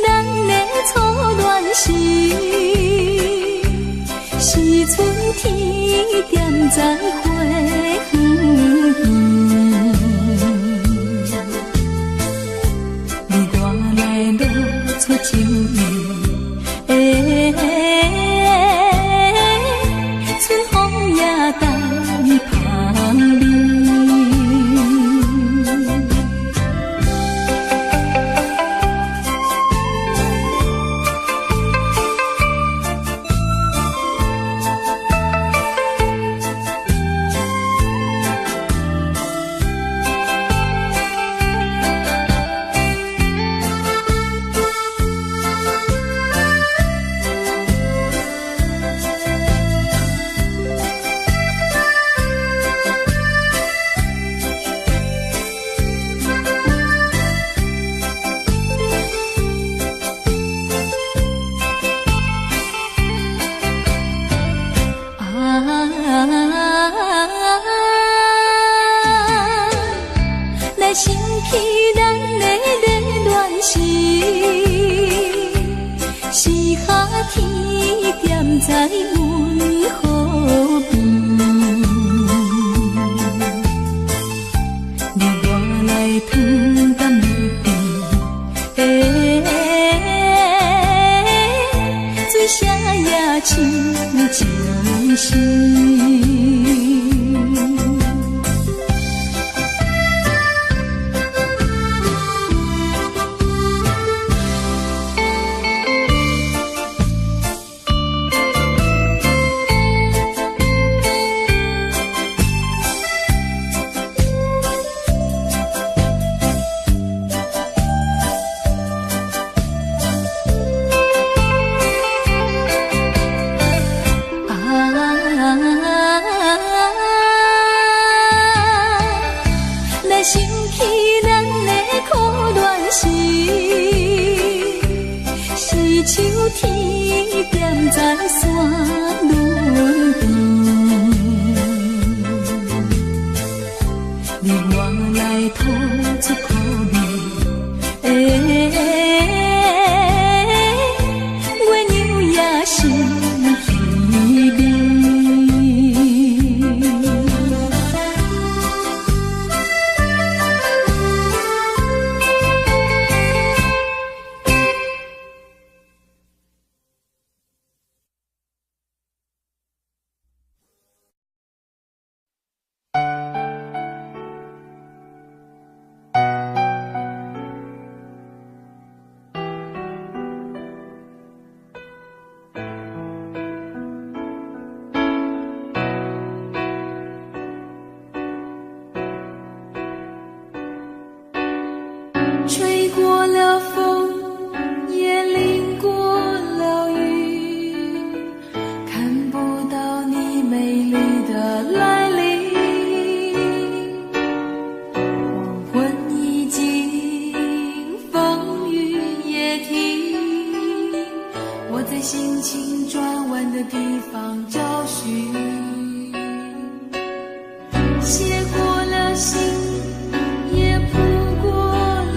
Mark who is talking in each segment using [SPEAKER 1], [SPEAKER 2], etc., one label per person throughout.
[SPEAKER 1] 咱的初戀時，是春天踮在花園邊。你我來露出情意，春風也帶香味。啊，來想起咱的熱戀時，是夏天踮在阮河邊，你我來吞甘蜜甜，水聲也親情深。啊，來想起咱的苦戀時，是秋天踮在山崙邊，你我來吐出苦味，月娘也心稀微。
[SPEAKER 2] 吹過了風，也淋過了雨，看不到你美麗的來臨。黃昏已經，風雨也停，我在心情轉彎的地方找尋，寫過了信，也譜過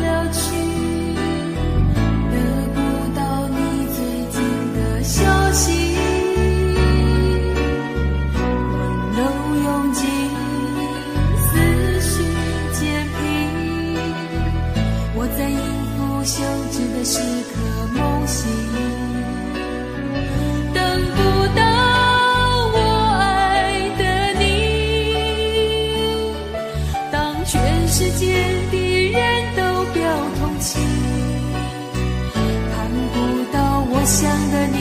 [SPEAKER 2] 了曲，得不到你最近的消息。溫柔用盡，思緒漸平，我在音符休止的時刻夢醒，等不到我愛的你，當全世界的人都表同情，盼不到我想的你，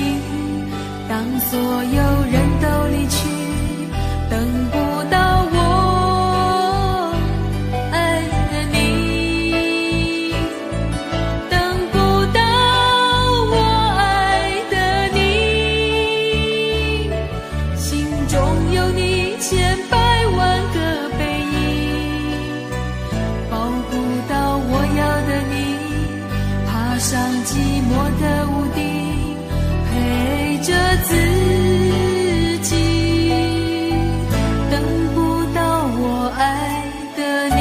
[SPEAKER 2] 當所有人都離去，等不到我愛的你，等不到我愛的你，心中有你千百萬個背影，抱不到我要的你，爬上寂寞的屋頂，陪着自己，等不到我愛的你。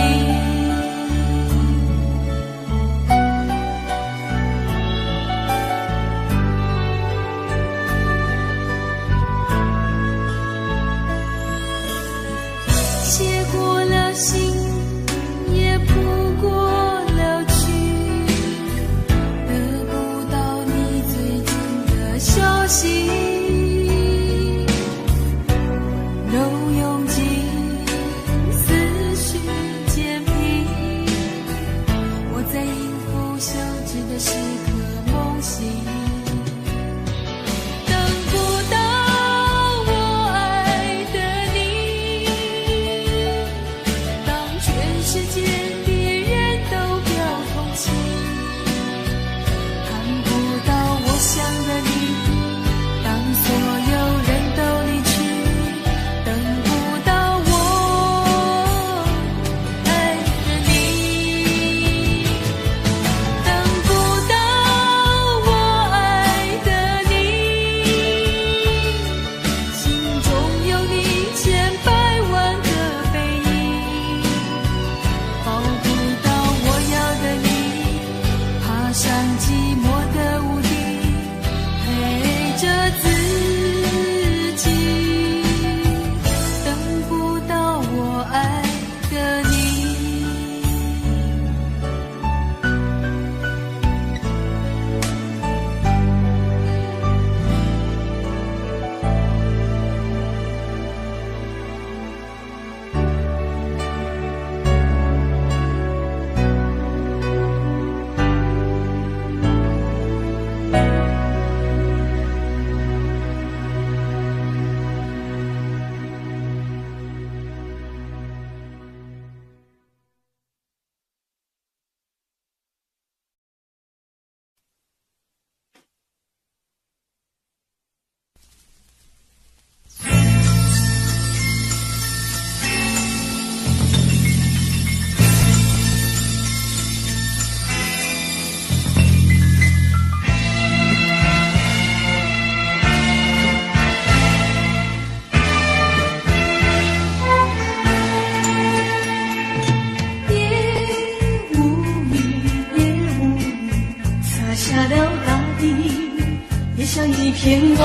[SPEAKER 1] 片网，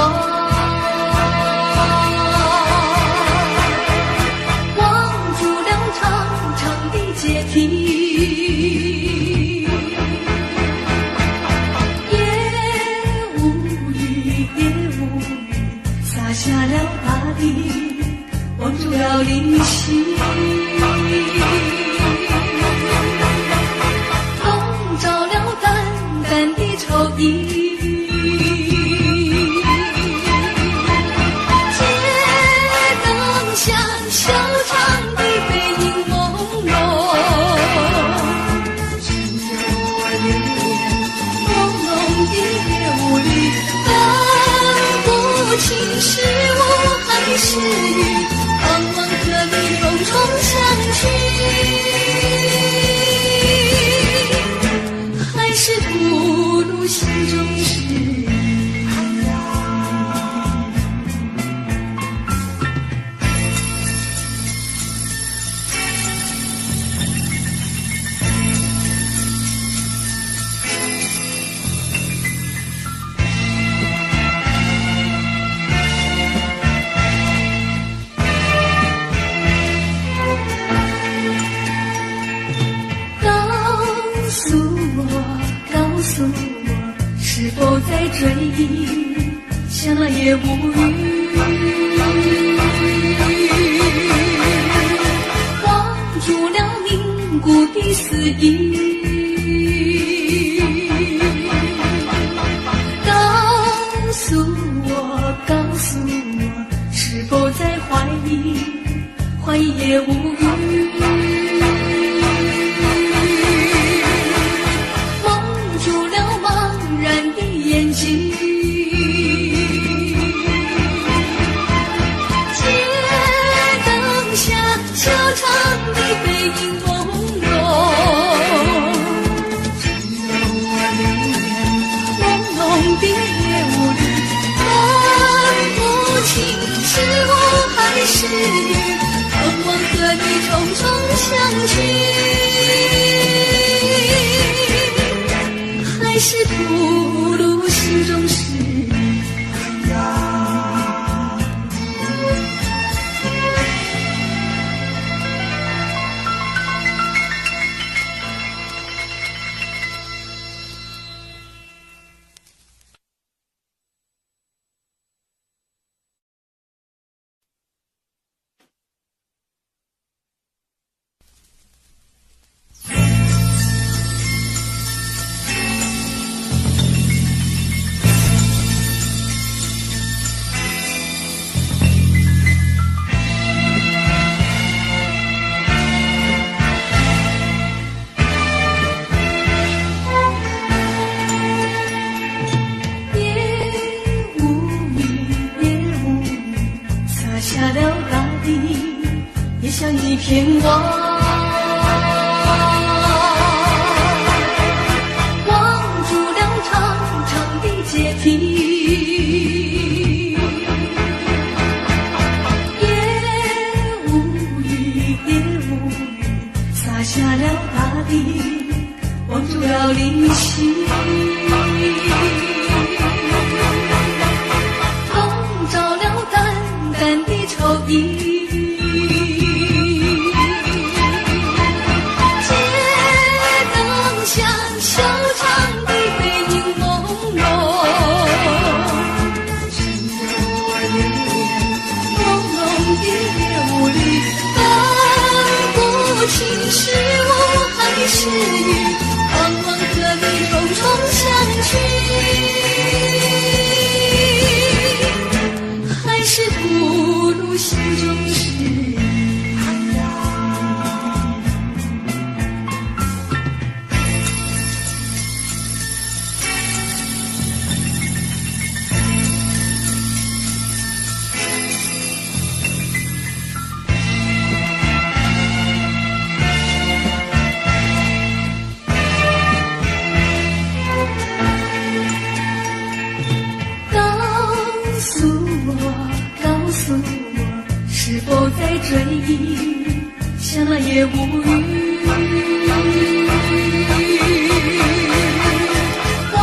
[SPEAKER 1] 望住了长长的阶梯。夜无雨，夜无雨，洒下了大地，望住了灵犀。笼罩了淡淡的愁意。街灯下，修长的背影朦胧，只有我留恋朦胧的夜雾里，分不清是雾还是雨，盼望和你重重相聚，还是吐露心中事。告诉我，告诉我，是否在追忆，像那夜无雨，望住了凝固的思意。告诉我，告诉我，是否在怀疑，怀疑夜无雨，蒙住了茫然的眼睛。街灯下，修长的背影朦胧，只有我留恋朦胧的夜雾里，分不清是雾还是雨，盼望和你重重相聚，还是吐露心中事。夜无雨，夜无雨，洒下了大地，也像一片网，望住了长长的阶梯。夜无雨，夜无雨，洒下了大地，望住了灵犀。笼罩了淡淡的愁意。街灯下，修长的背影朦胧，只有我留恋朦胧的夜雾里，分不清是雾还是雨，盼望和你重重相聚，还是吐露心中事。告诉我，告诉我，是否在追忆，像那夜无雨，望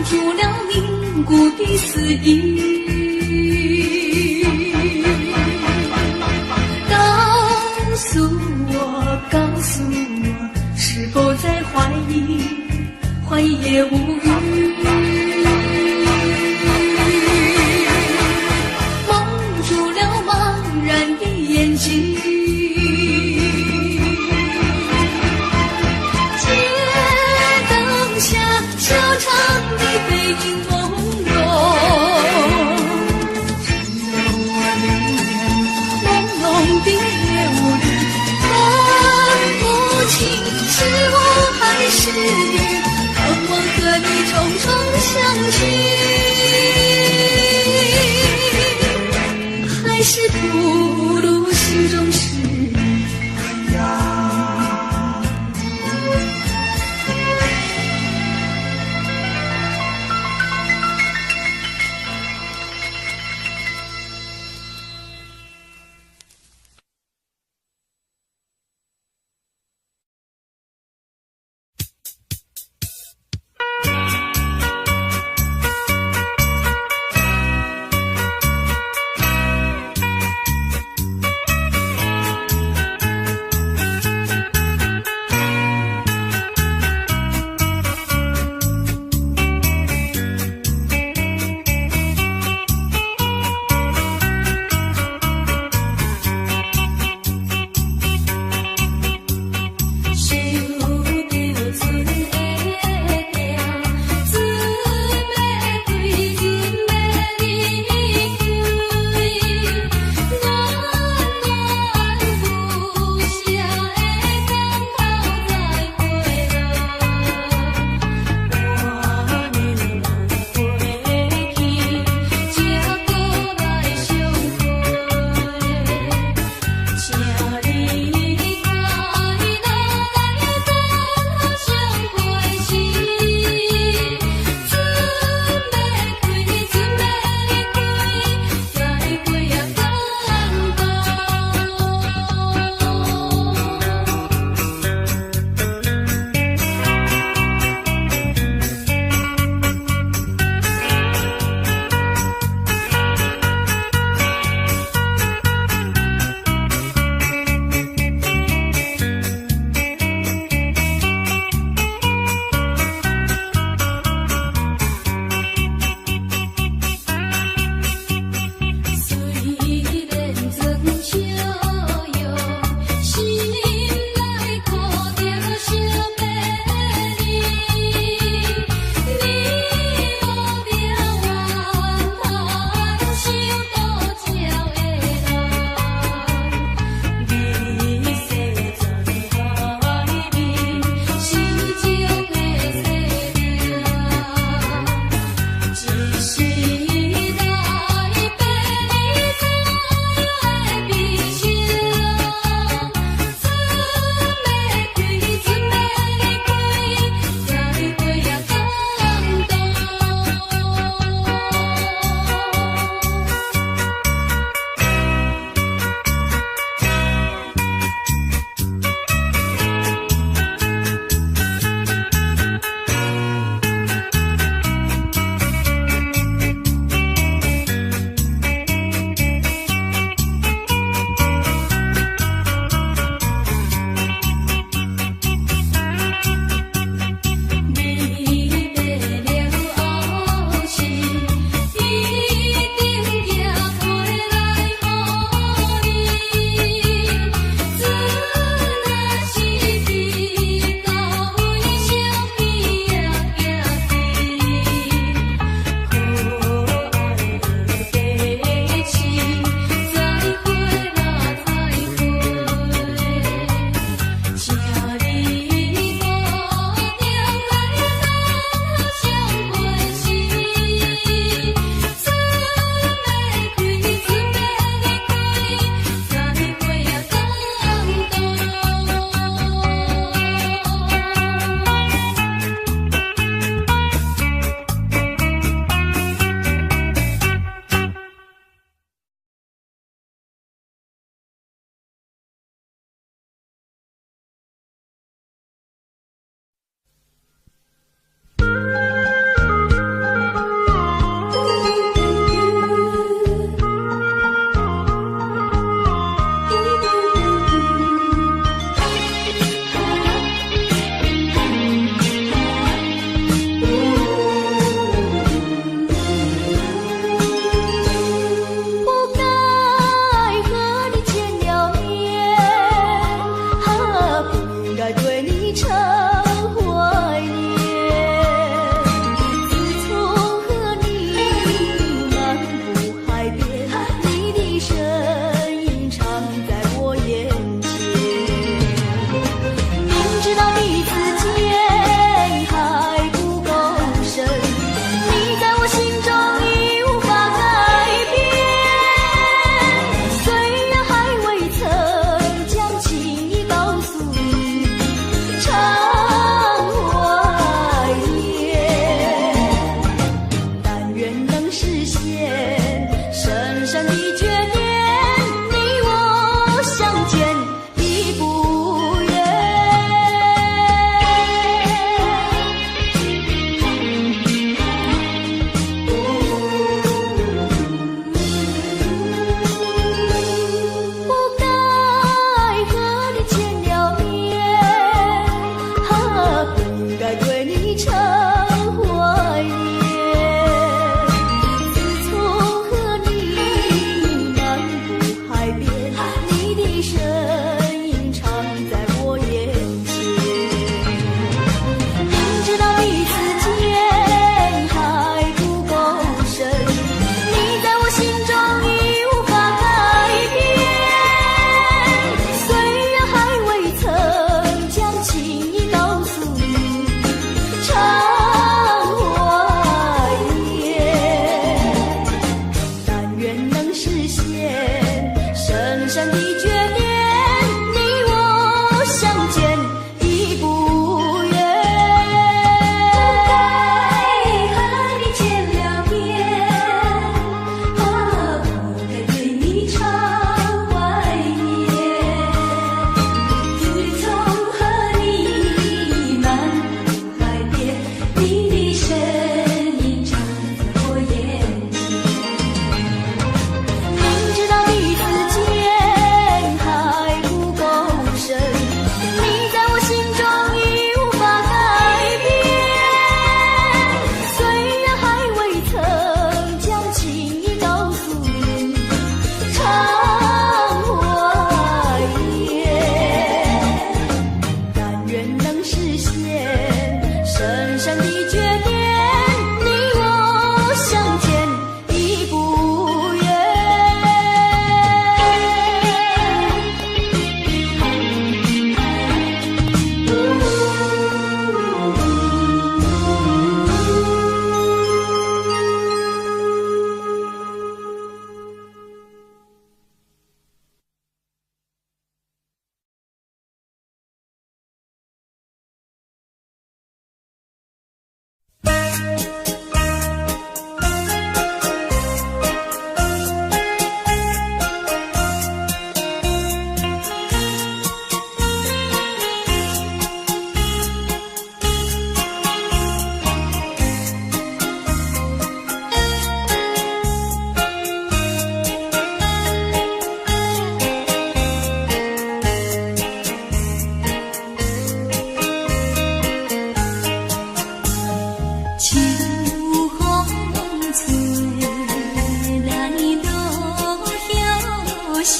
[SPEAKER 1] 住了凝固的思思議。告訴我，告訴我，是否在懷疑？懷疑也無語。蒙住了茫然的眼睛。街燈下，修長的背影朦朧，只有我留戀朦朧的夜霧裡，分不清是霧還是雨，盼望和你重重相聚，還是吐露心中事。山的絕點，你我相見已不遠。秋風吹來落葉聲，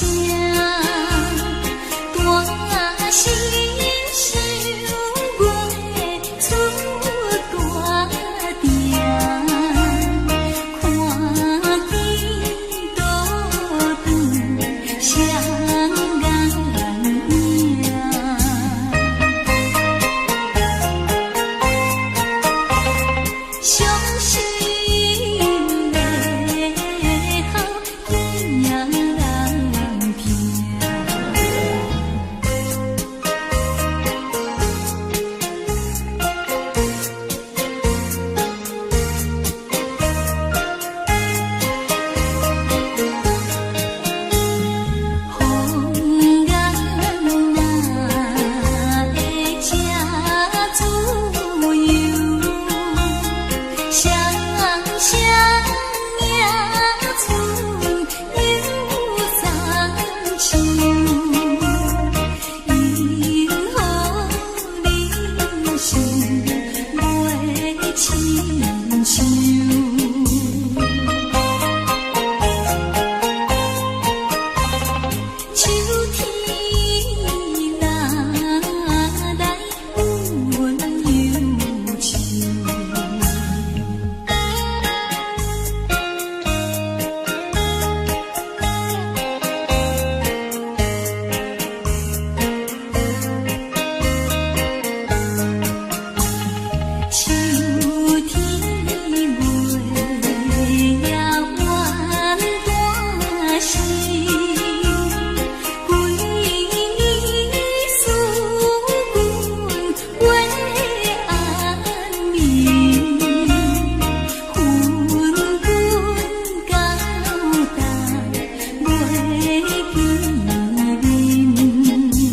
[SPEAKER 1] 大聲想袂出大定，看見倒轉雙眼影。傷心的好囝人聽。風眼哪會這自由？雙雙迎春又送秋，因何人生袂親像？秋天若來阮憂愁。秋天月也怨大声，歸年思君袂安眠，分君到今袂見面。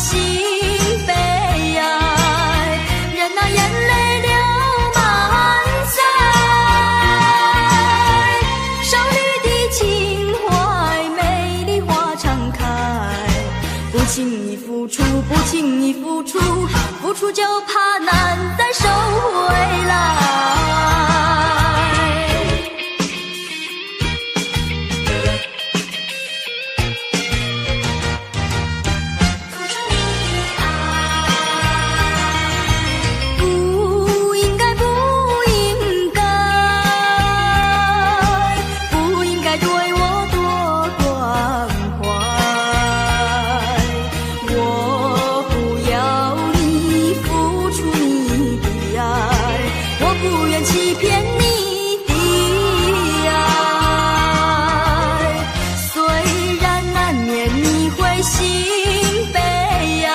[SPEAKER 1] 心悲哀，任那眼淚流滿載。少女的情懷，美麗花常開，不輕易付出，不輕易付出，付出就怕難再收回來。付出你的愛，不應該，不應該，不應該對我多關懷。我不要你付出你的愛，我不願欺騙你的愛。雖然難免你會心悲哀，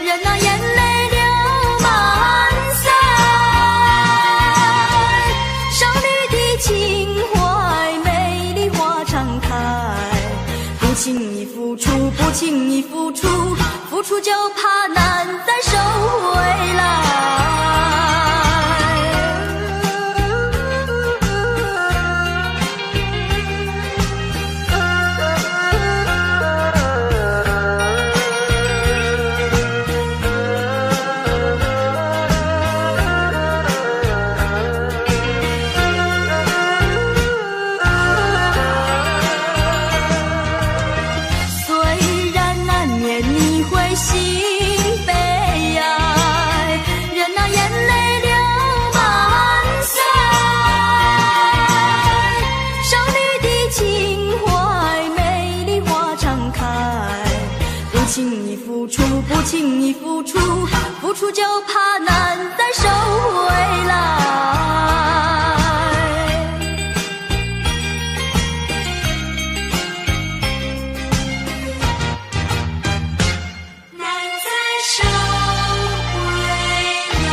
[SPEAKER 1] 任那眼淚流滿載。少女的情懷，美麗花常開，不輕易付出，不輕易付出，付出就怕難再收回來。雖然難免你會心悲哀，任那眼淚流滿載。少女的情懷，美麗花常開，不輕易付出，不輕易付出，付出就怕難再收回來。難再收回來。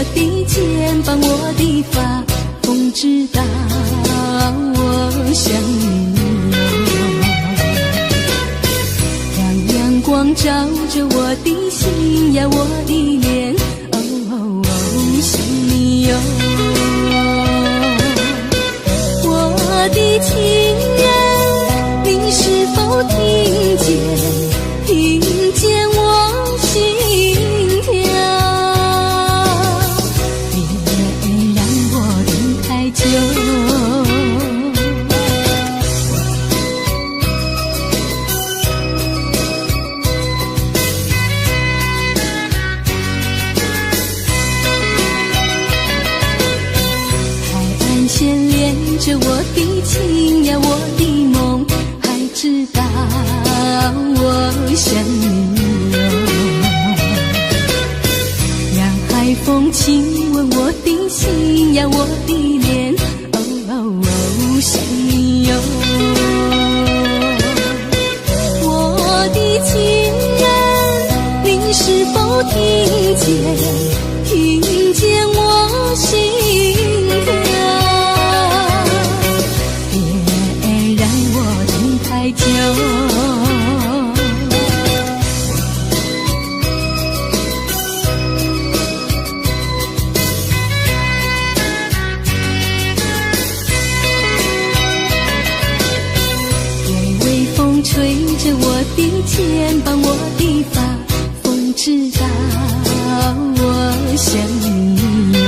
[SPEAKER 1] 我的肩膀，我的髮，風知道我想你喲。讓陽光照着我的心呀，我的臉，哦哦哦，想你喲。我的情人，你是否聽見？聽見我心跳？別讓我等太久。海岸線連着我的情呀，我的夢，還知道我想你喲。讓海風親吻我的心呀，我的臉，哦哦哦，想你喲。我的情人，你是否聽見？聽見我心跳？別讓我等太久。微風吹着我的肩膀，我的髮，風知道我想你喲。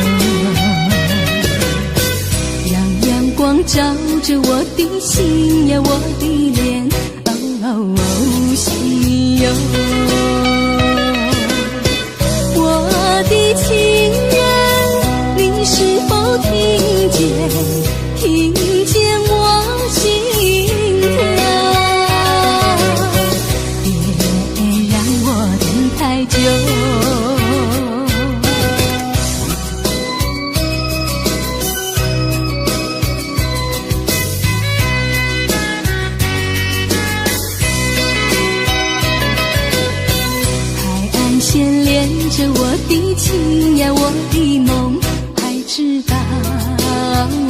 [SPEAKER 1] 讓陽光照着我的心呀，我的臉，哦哦哦，想你喲。我的情人，你是否聽見？聽見我心跳？別讓我等太久。海岸線連着我的情呀，我的夢，還知道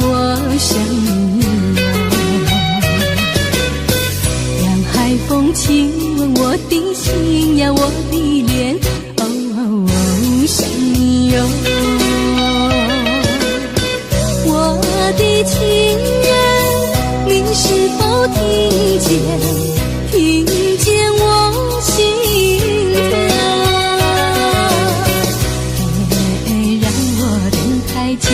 [SPEAKER 1] 我想你喲。讓海風親吻我的心呀，我的臉，哦哦哦，想你喲。我的情人，你是否聽見？聽見我心跳？別讓我等太久。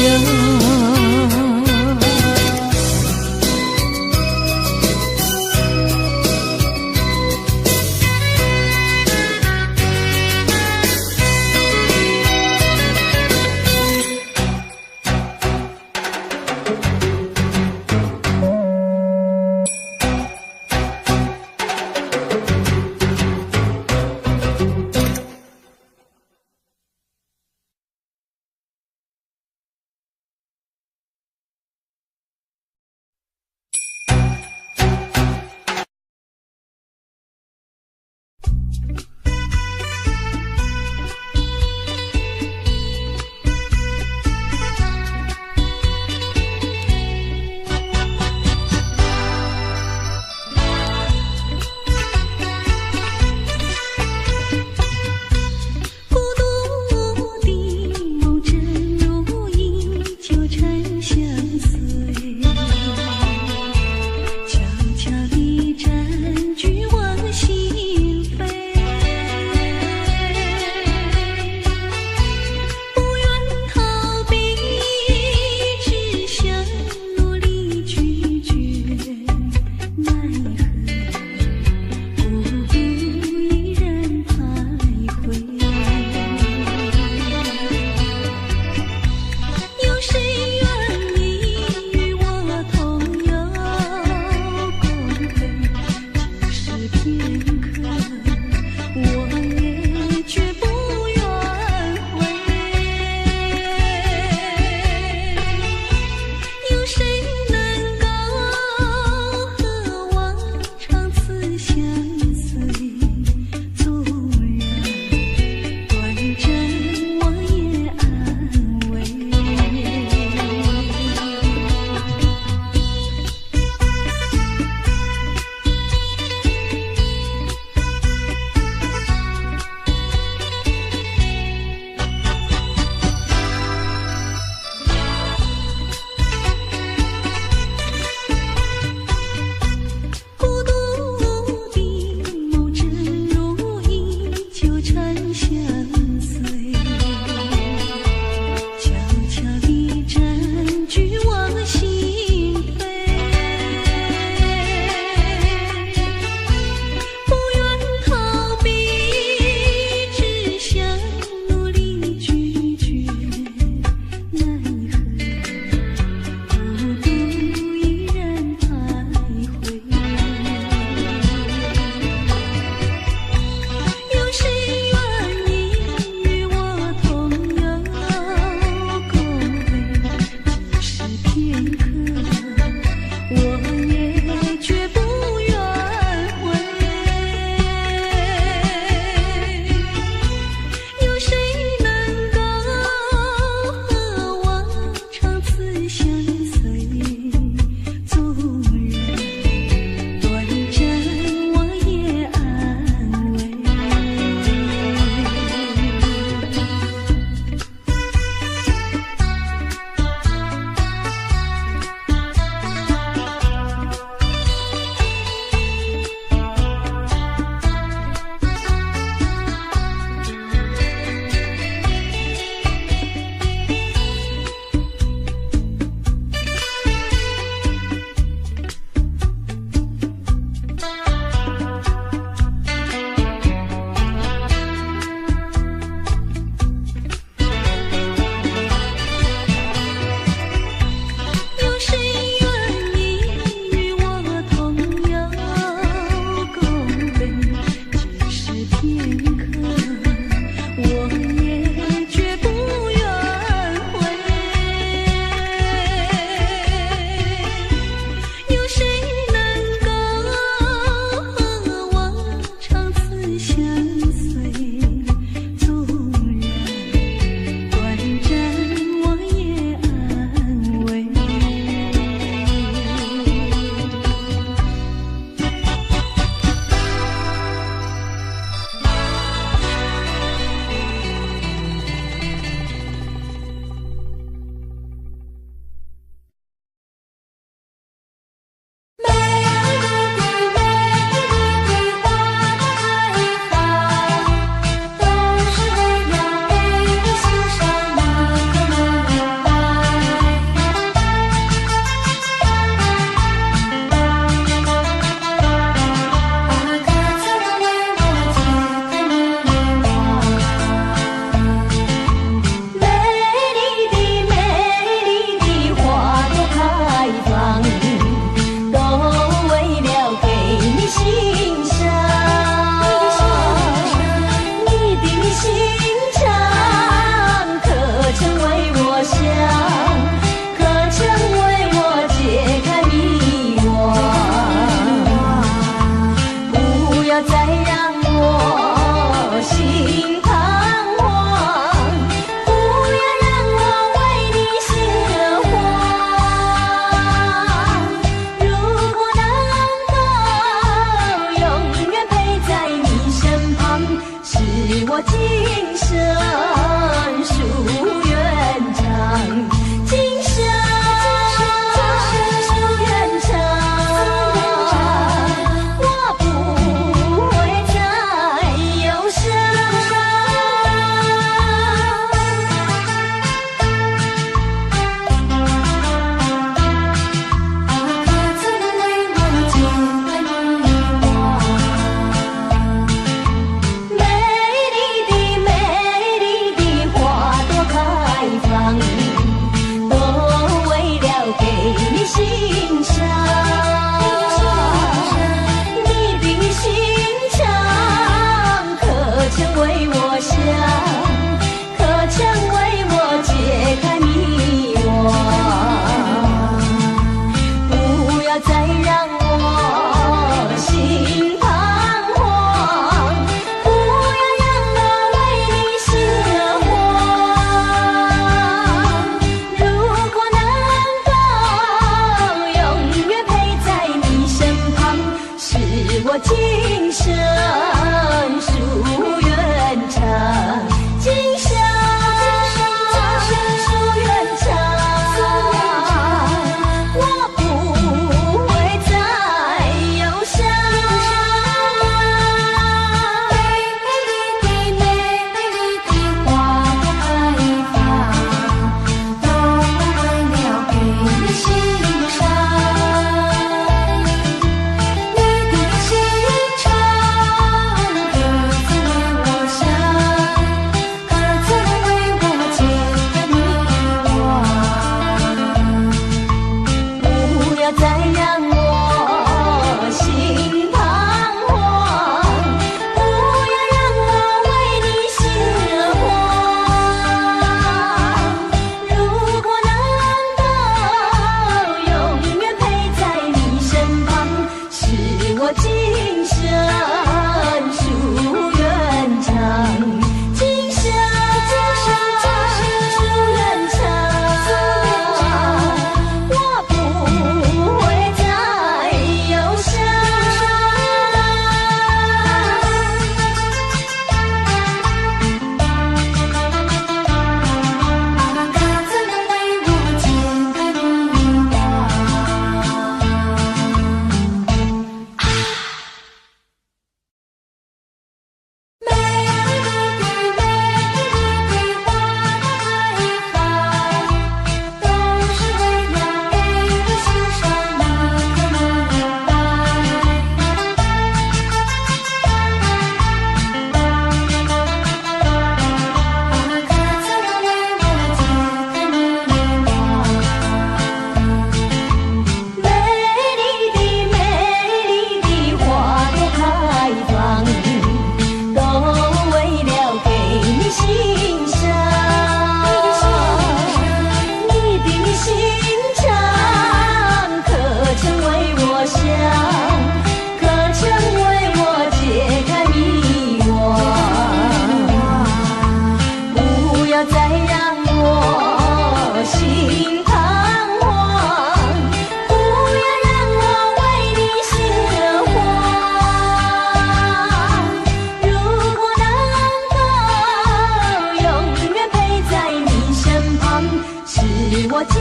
[SPEAKER 1] 我今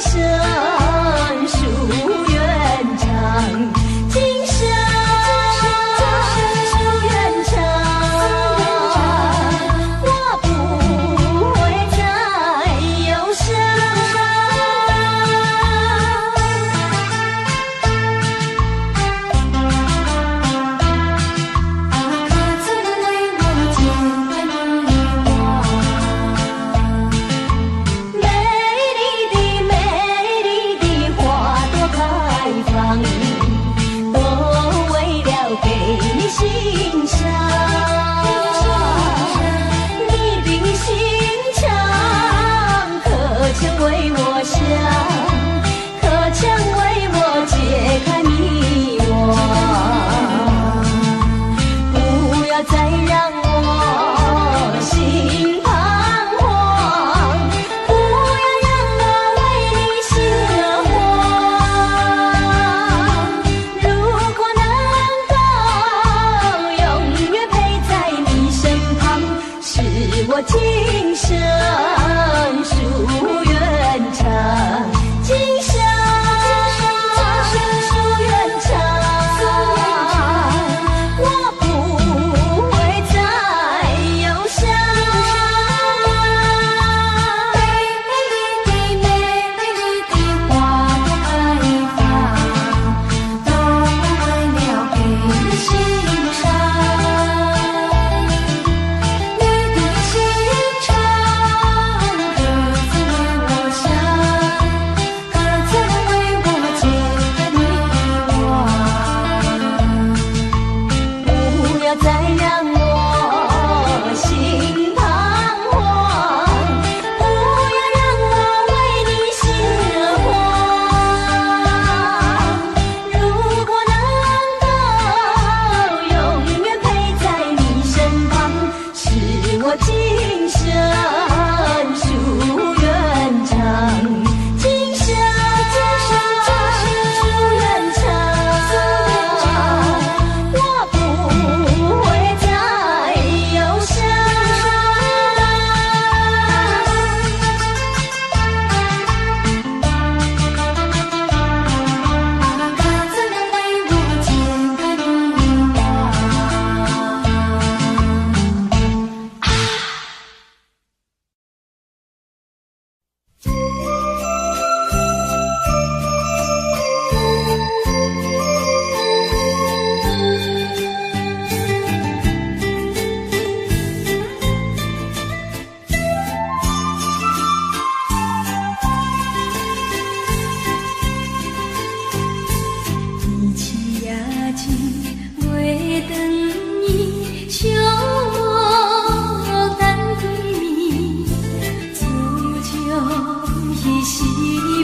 [SPEAKER 1] 生夙願長，今生夙願長，我不會再憂傷。
[SPEAKER 2] 可曾為我解開迷惘？
[SPEAKER 1] 美麗的美麗的花朵開放，都為了給你欣賞。你的心腸可曾為我想？可曾為我解開迷惘？不要再讓我心彷徨，不要讓我為你心慌。如果能夠永遠陪在你身旁，是我今生夙願長，今生夙願長，我不會再憂傷。
[SPEAKER 2] 美麗的美麗的花朵開放，都為了給你欣賞。你的心腸可曾為我想？可曾為我解開迷惘？
[SPEAKER 1] 不要再讓我心彷徨，不要讓我為你心慌。如果能夠永遠陪在你身旁，是我今生夙願長，今生夙願長，我不會再憂傷。
[SPEAKER 2] 可曾為我解開迷惘？一起夜情袂转去，寂寞等几暝，自从彼时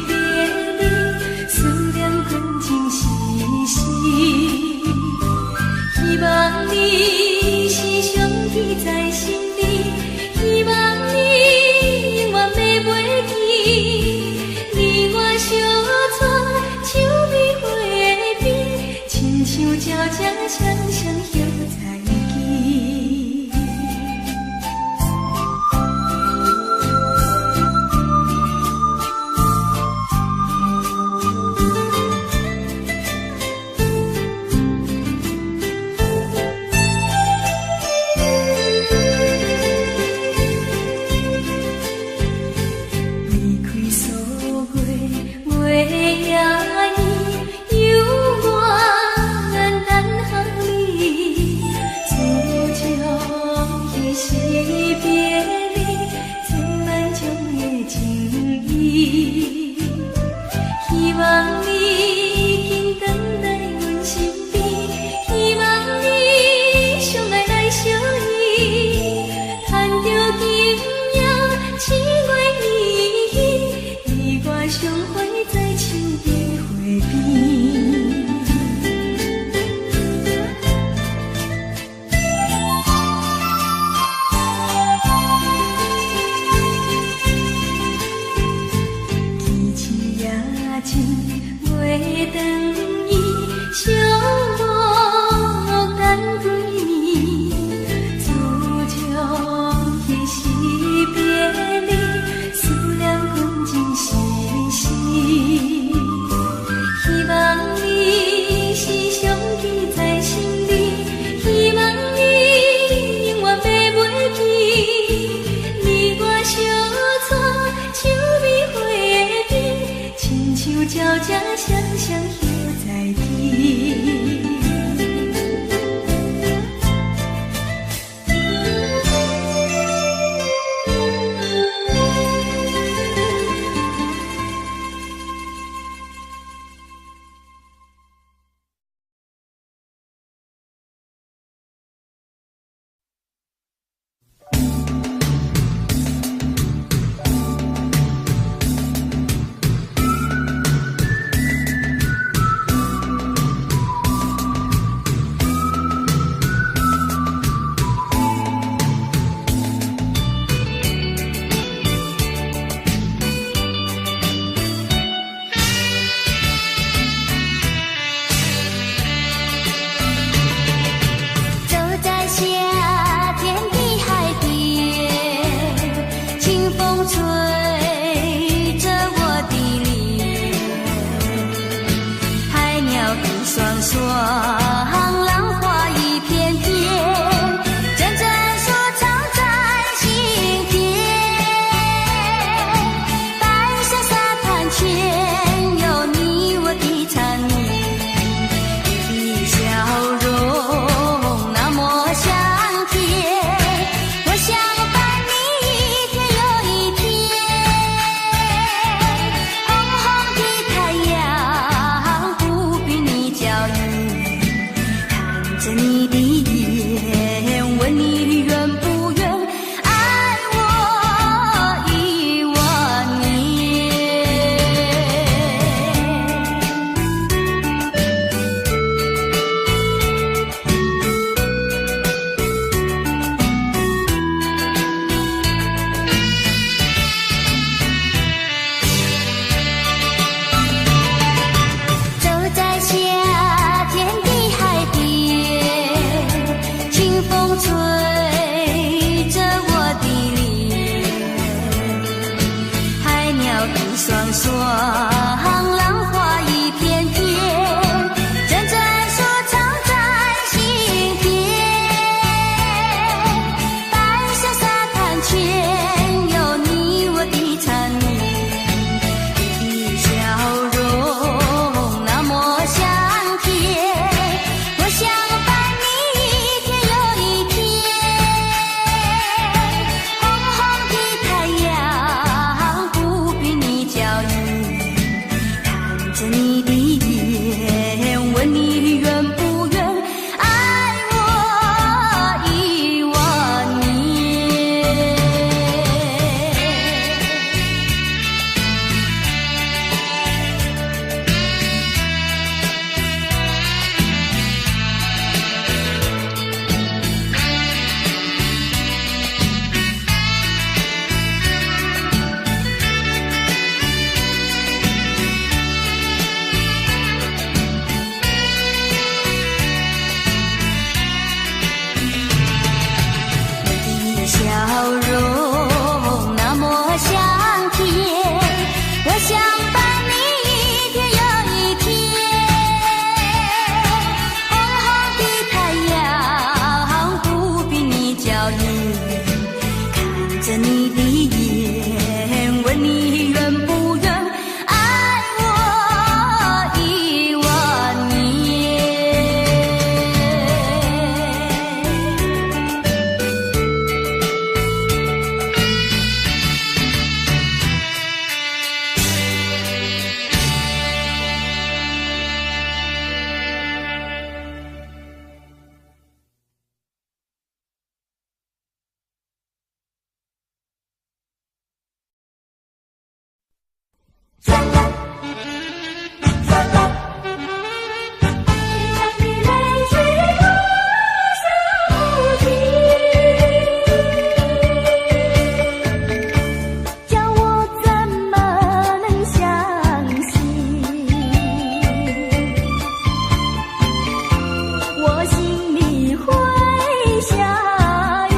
[SPEAKER 2] 別離，思念困情絲絲。希望你是常記在心裡，希望你永遠袂袂記。你我相撮手臂花邊，親像鳥只雙雙歇在一起。離開歲月月夜圓，猶原等候你。自從彼時別離，千萬種的情意。希望你緊轉來阮身邊，希望你相愛來相依。趁著今夜七月圓，
[SPEAKER 1] 叫家乡乡又在听。走在夏天的海边，清风吹着我的脸，海鸟一双双，浪花一片片，阵阵说唱在心田。白色沙滩前有你我的缠绵，你的笑容那麼香甜，我想伴你一天又一天。紅紅的太陽不比你嬌豔，看着你的眼，問你願不願愛我一萬年。走在夏天的海邊，清風吹着我的臉，海鳥一雙雙，浪花一片片，陣陣說唱在心田。白色沙灘前有你我的纏綿，你的笑容那麼香甜，我想伴你一天又一天。紅紅的太陽不比你嬌豔，看着你的眼，問你願不願愛我一萬年。你的笑容那麼香甜，我想伴你一天又一天。紅紅的太陽不比你嬌豔，看着你的眼，問你願不願愛我一萬年。
[SPEAKER 2] 天上的淚水落下不停，叫我怎麼能相信？我心裡會下雨，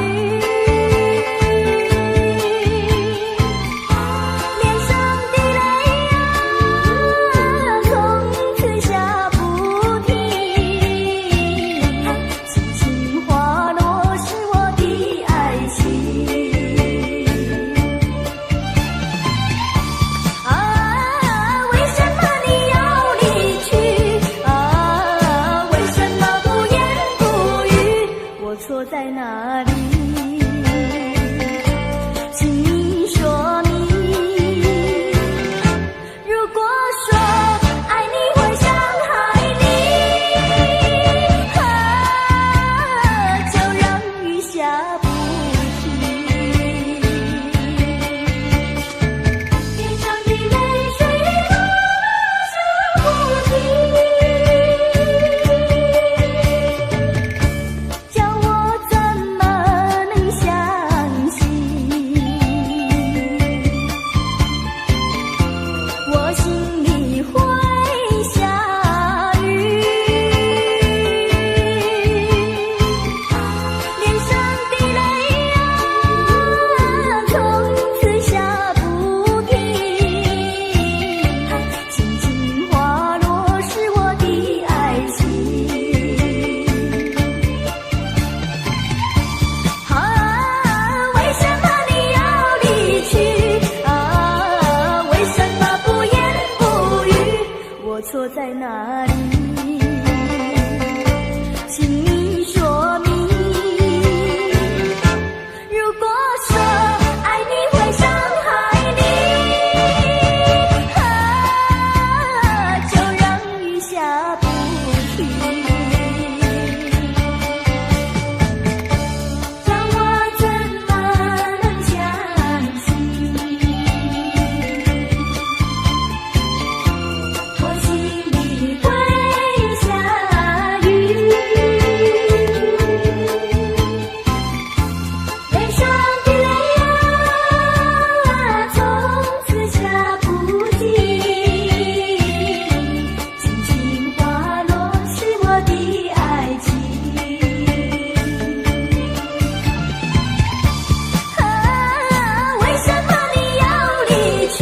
[SPEAKER 2] 臉上的淚啊。
[SPEAKER 1] 錯在哪裡？請你說明。如果說愛你會傷害你，啊，就讓雨下不停。讓我怎麼能相信？我心裡會下雨，悲傷的淚啊，從此下不停，輕輕滑落是我的愛情。啊，為什麼你要離去？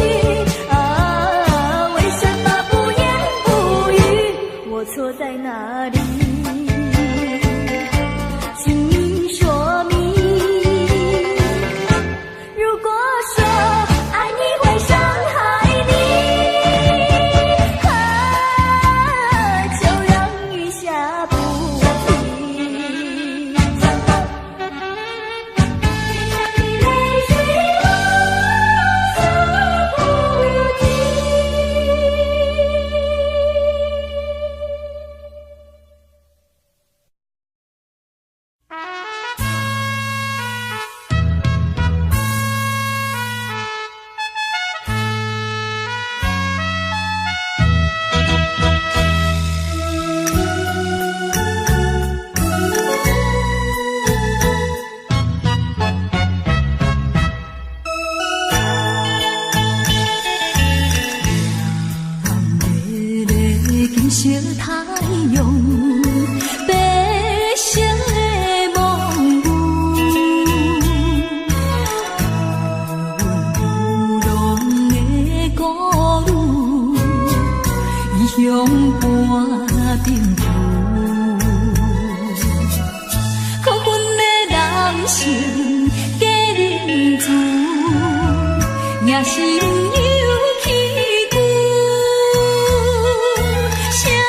[SPEAKER 1] 啊，為什麼不言不語？我錯在哪裡？請你說明。如果說愛你會傷害你，啊，就讓雨下不停。淚水啊，下不停。
[SPEAKER 2] 艷麗的金色太陽，白色的夢霧，阮流浪的孤女，異鄉半等厝，可恨的人生假仁慈，野心有起久。誰人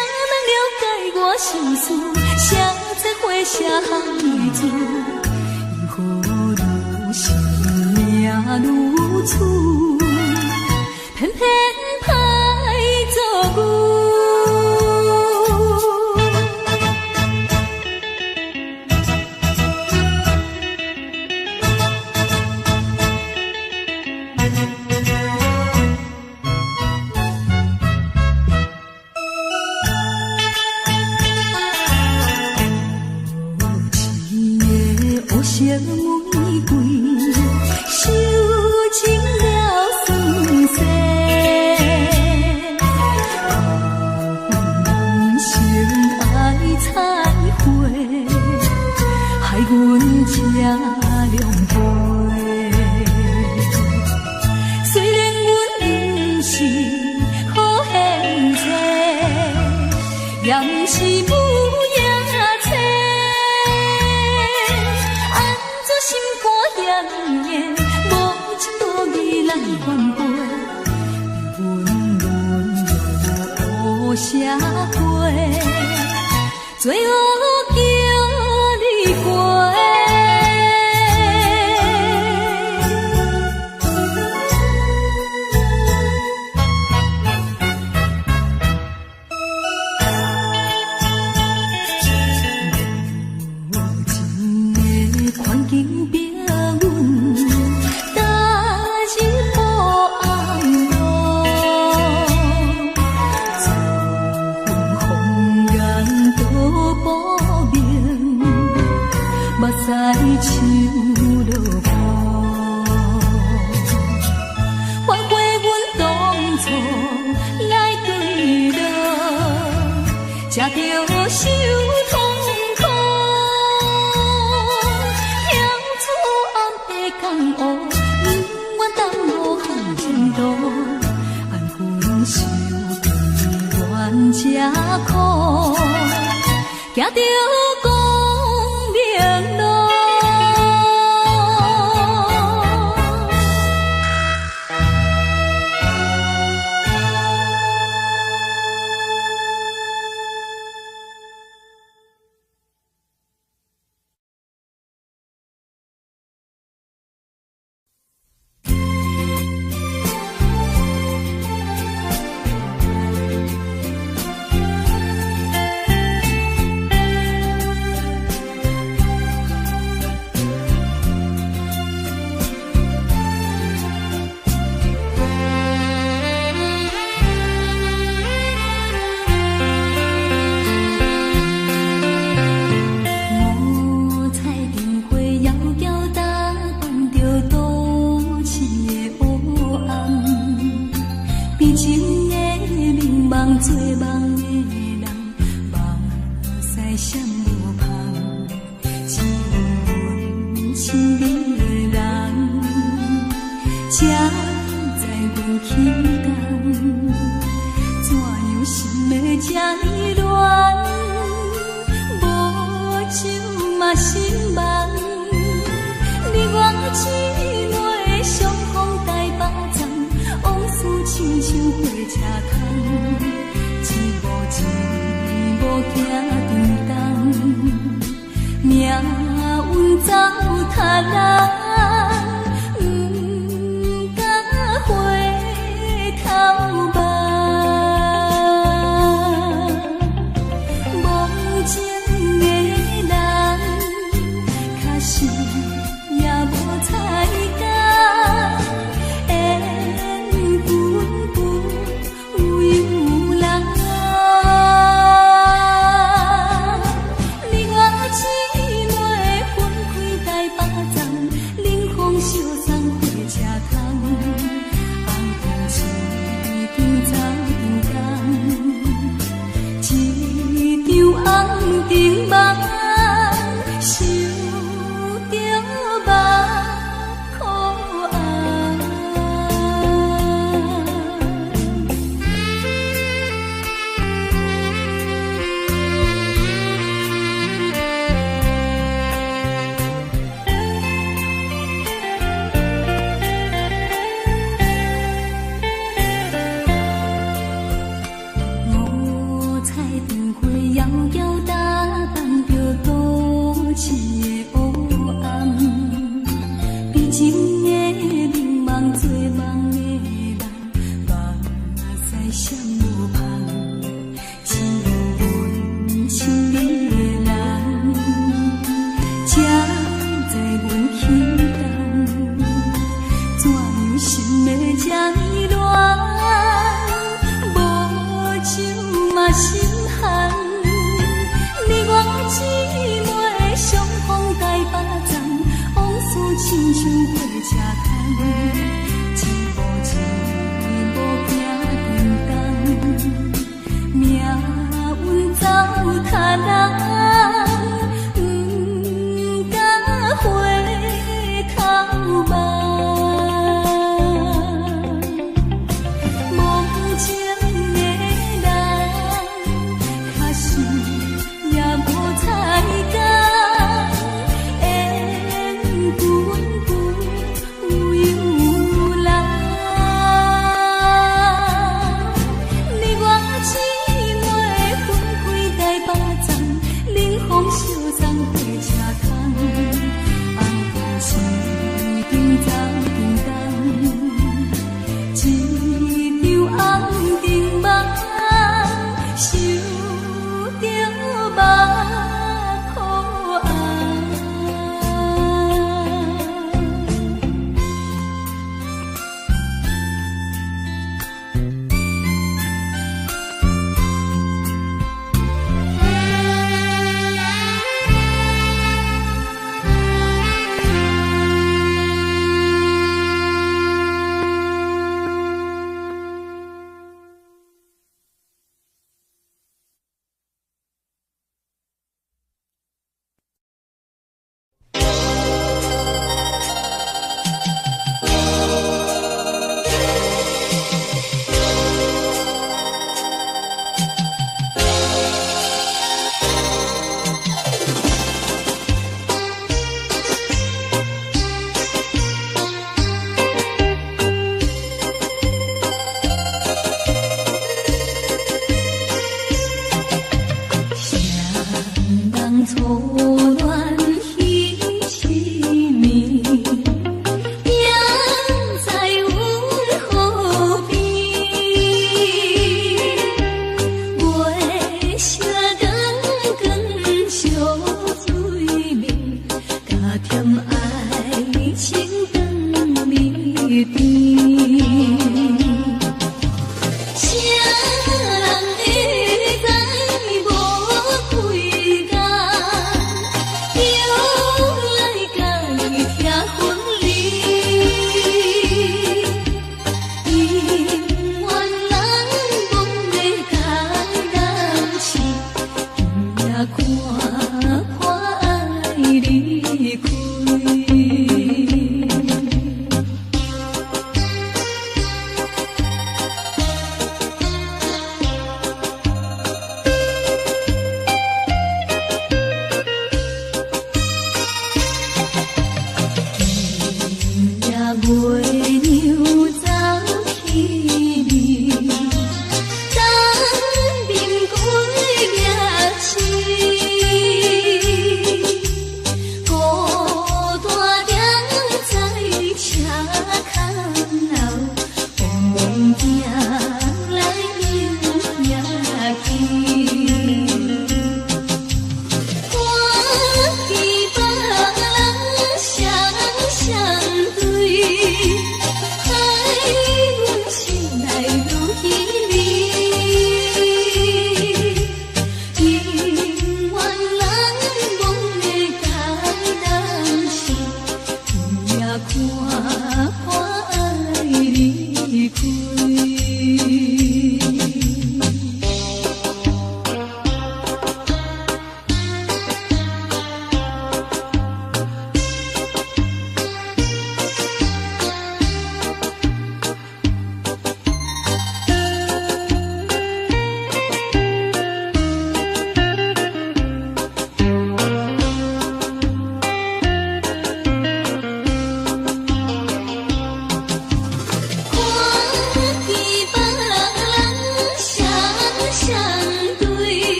[SPEAKER 2] 了解我心事？誰知花誰行的字？因何如生命如此，偏偏歹做牛。無情的烏色玫瑰，受盡了酸澀。人生愛彩花，害阮這狼狽。雖然阮不是好現世，也毋是無影冊。按怎心肝遐硬，無情無義來反背，阮沦落烏社會，罪惡叫你過。無情的環境逼阮踏入黑暗路，自恨紅顏都薄命，目屎像落雨。反悔阮當初來墜落，才著受痛苦。跳出暗的江湖，不願耽誤好前途，安分守己愿吃苦，行著光明路。
[SPEAKER 1] 做夢的人，目屎閃無芳，只有阮親愛的人，才知阮起工，怎樣心會這呢亂？無酒嘛心茫，你我姊妹相逢台北站，往事親像火車窗，一步一步行沉重，命運走他人，毋敢回頭望。無情的人，確實也無彩工，緣分不由人。你我姊妹分開台北站，冷風相送火車窗，紅燈一張走長工，一場紅燈夢，想著目眶紅。五彩燈火遙遙打扮著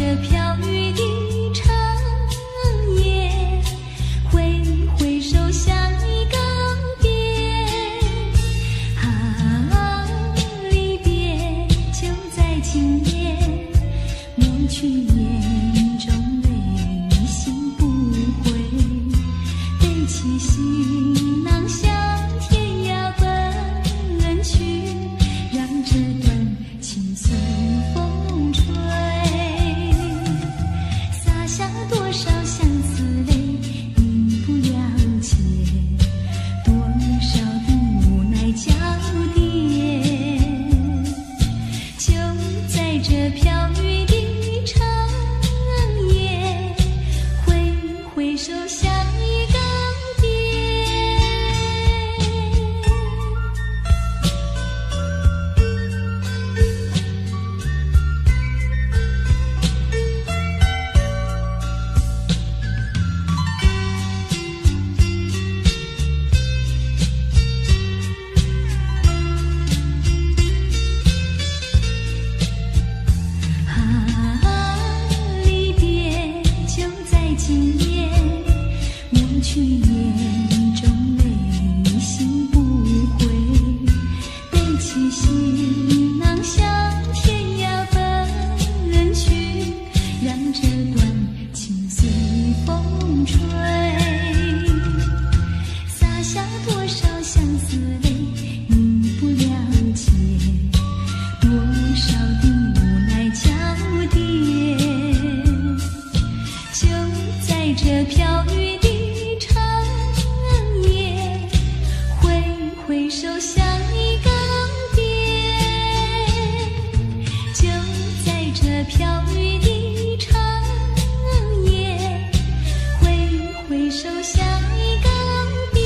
[SPEAKER 1] 這飄雨的長夜，揮揮手向你告別。啊，離別就在今夜，抹去眼中淚，你心不悔，背起行囊向天涯奔去，讓這段情隨風吹，灑下多少相思淚，你不了解，多少的無奈交疊。就在這飄雨的長夜，揮揮手向你告別。啊，離別就在今夜，抹去眼中淚，你心不悔，背起行囊向天涯奔去，讓這段情隨風吹，灑下多少相思淚，你不了解，多少的無奈交疊。就在這飄雨的長夜，揮揮手向你告別。就在這飄雨的長夜，揮揮手向你告別。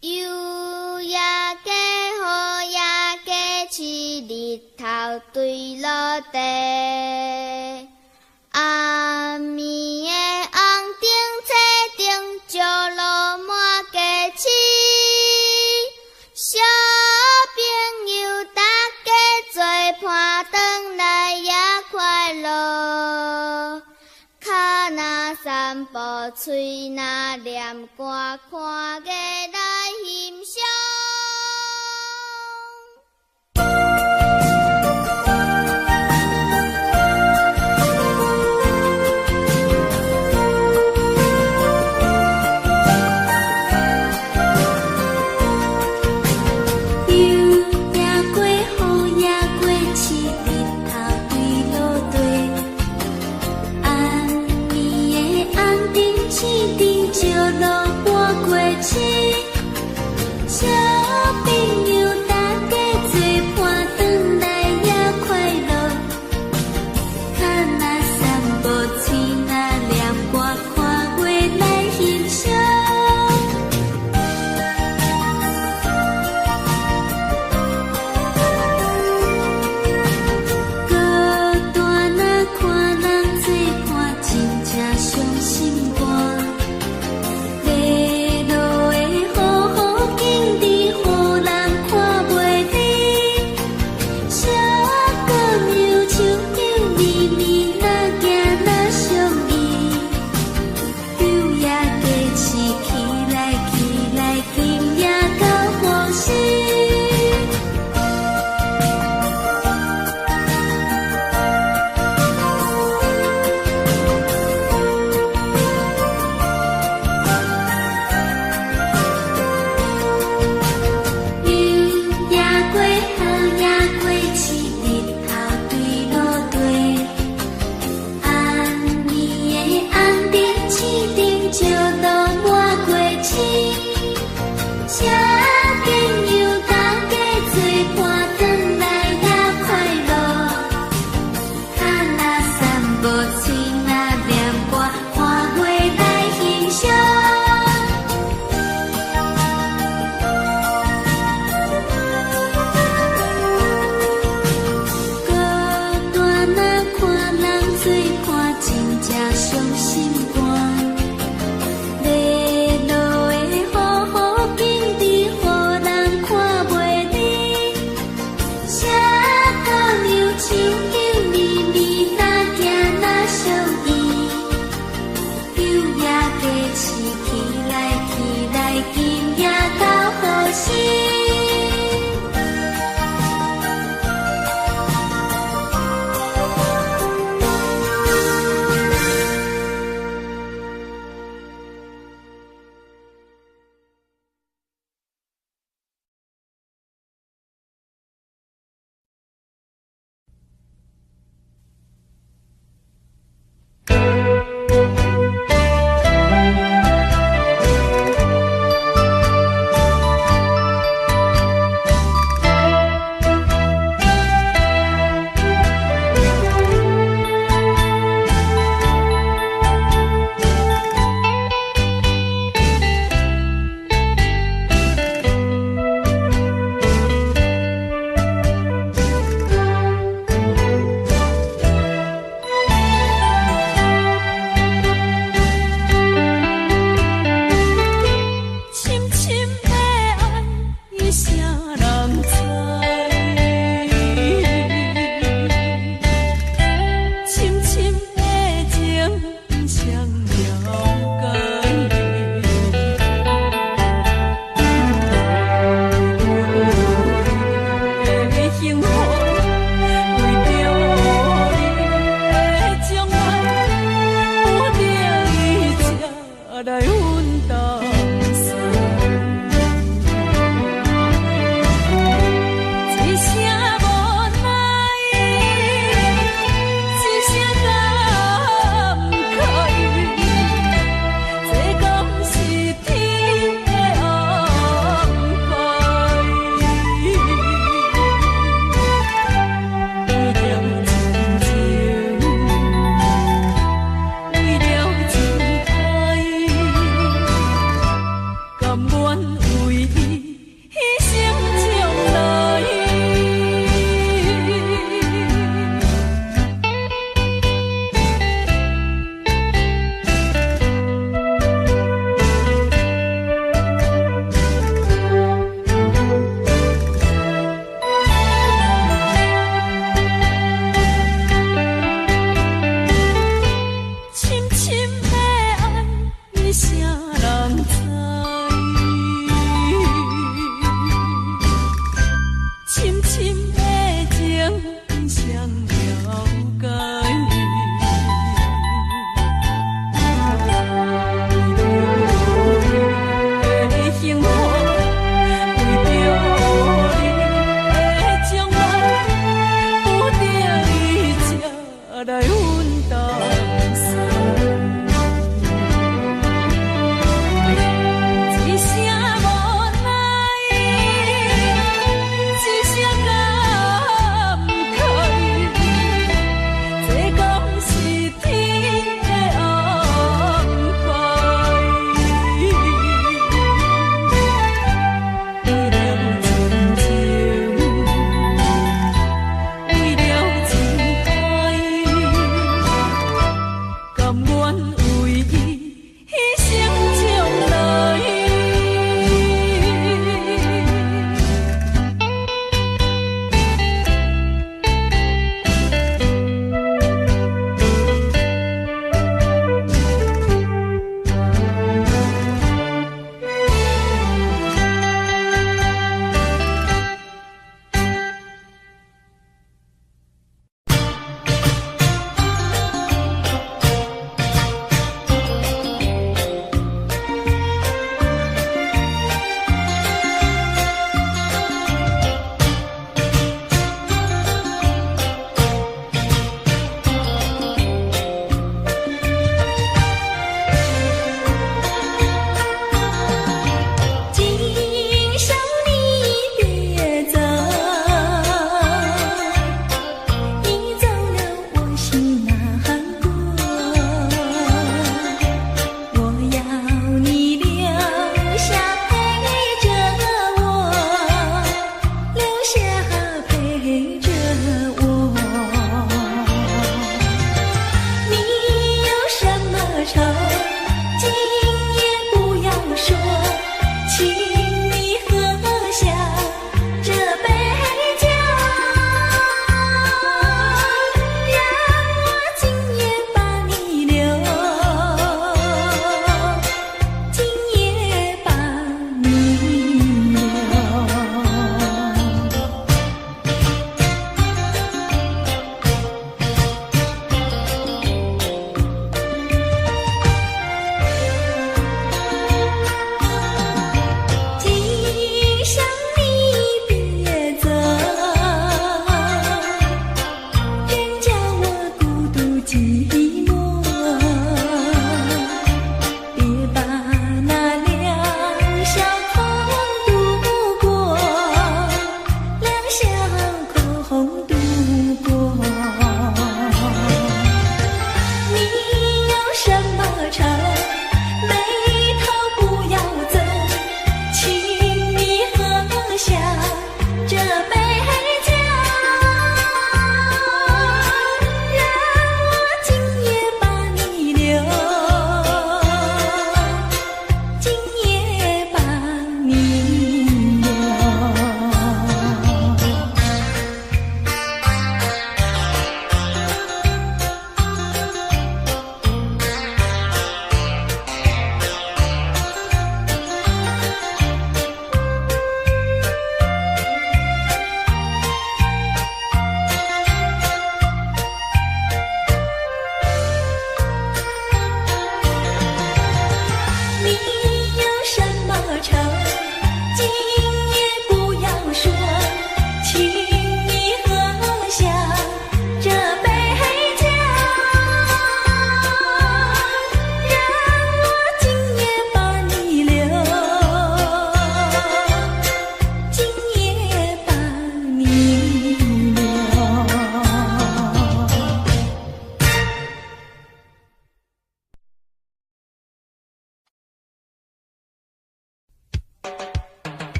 [SPEAKER 3] 雨也加，雨也加，揤日頭對落地。暗暝的紅燈車燈照落滿街市，小朋友大家做伴轉來也快樂。跤若散步，喙若念歌，看藝來欣賞。
[SPEAKER 1] 雨也過，雨也過，揤日頭對落地。暗暝的紅燈青燈，照落半街市。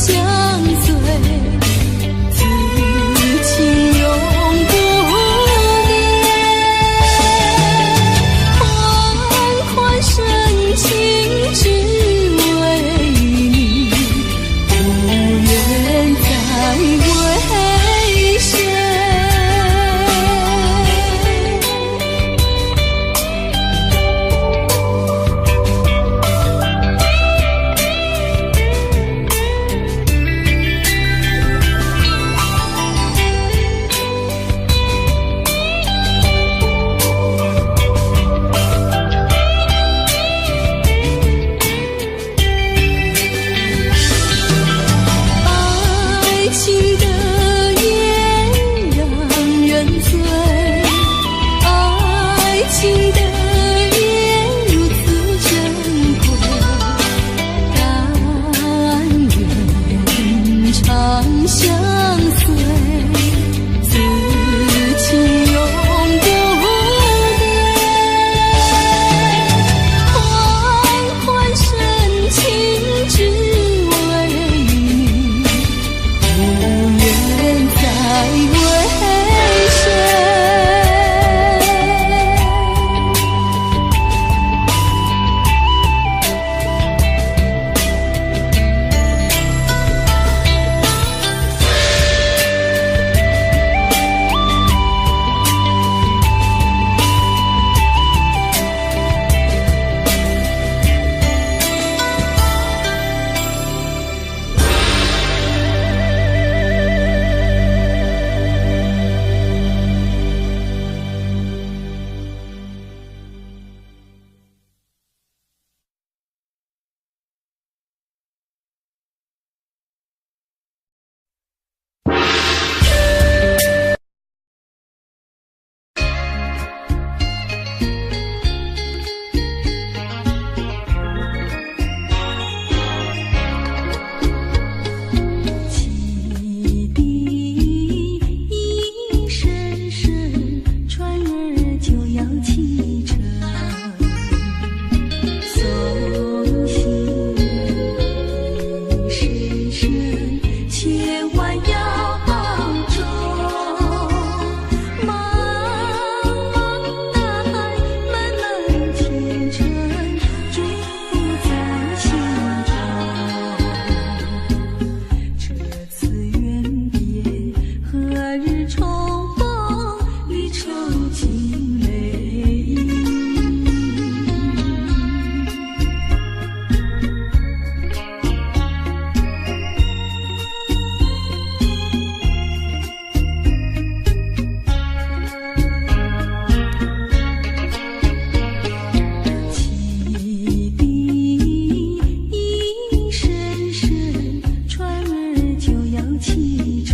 [SPEAKER 1] 相隨，此情永不變。款款深情只為你，不願再為誰。愛情的煙讓人醉，愛情的煙如此珍貴，但願長相隨，此情永不變。款款深情只為你，不願再為誰。汽笛一聲聲，船兒就要啟程，送行一聲聲，千萬要保重。茫茫大海，漫漫前程，祝福在心中。這次遠別，何日重逢？離愁盡淚盈。汽笛一聲聲，船兒就要啟程。